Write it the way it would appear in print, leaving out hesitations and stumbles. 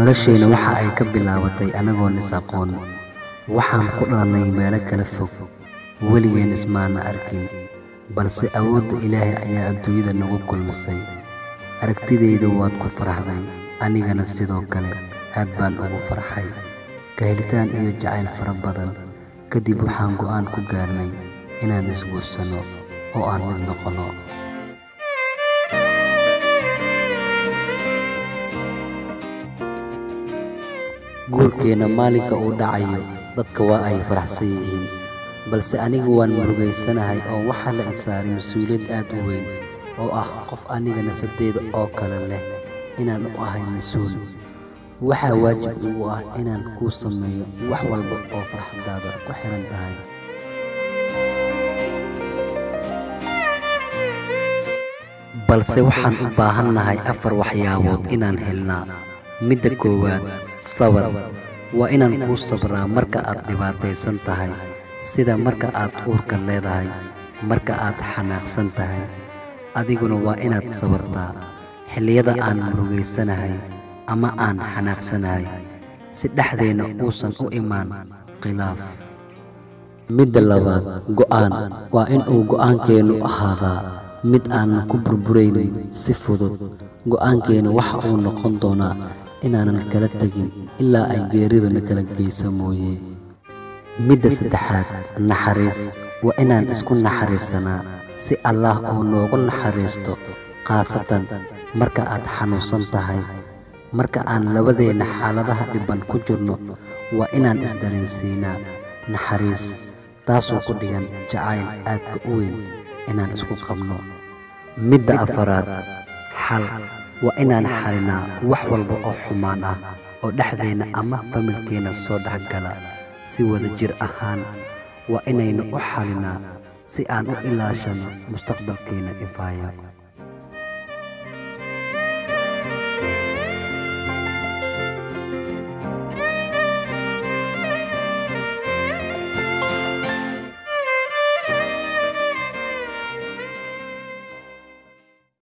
Nolosheenna waxa ay ka bilaabatay anagoon is aqoon. Waxaan ku dhalanay meelo kala fog, weligeen ismaana arkin, balse awoodda Ilaahay ayaa adduunyada nagu kulmisay. Aragtidayda waad ku faraxday, anigana sidoo kale aad baan ugu farxay. Ka helitaan iyo jacayl fara badan kadib waxaan go'aan ku gaarnay inaan isguursano oo aan mid noqono. Guurkeenna maalinka uu dhacayo dadka waa ay faraxsan yihiin, balse anigu waan murugaysanahay oo waxaa la i saaray mas'uuliyad aad u weyn oo ah qof aniga nafsadeyda oo kale leh inaan u ahay mas'uul. Waxaa waajib igu ah inaan kuu sameeyo wax walba oo farxaddaada ku xiran tahay. Balse waxaan u baahannahay afar waxyaabood inaan helnaa. Midda koowaad, sabar. Waa inaan kuu sabraa marka aad dhibaataysan tahay, sida marka aad uurka leedahay, marka aad xanaaqsan tahay. Adiguna waa inaad sabartaa xilliyada aan murugaysanahay ama aan xanaaqsanahay, si dhexdeenna uusan u imaan khilaaf. Midda labaad, go'aan. Waa in uu go'aankeennu ahaadaa mid aanan ku burburaynin si fudud. Go'aankeennu waxa uu noqon doonaa inaanan kala tegin ilaa ay geeridu na kala geyso mooye. Midda saddexaad, naxariis. Waa inaan isku naxariisanaa si Allaah uu noogu naxariisto, khaasatan marka aad xanuunsan tahay. Marka aan labadeenna xaaladaha dhibban ku jirno, waa inaan is dareensiinaa naxariis, taasoo ku dhigan jacayl aadka u weyn inaan isku qabno. Midda afaraad, xal. Waa inaan xalinaa wax walba oo xumaan ah oo dhexdeenna ama familkeenna soo dhex gala si wadajir ahaan. Waa inaynu u xalinaa si aan u ilaashano mustaqbalkeena ifaya.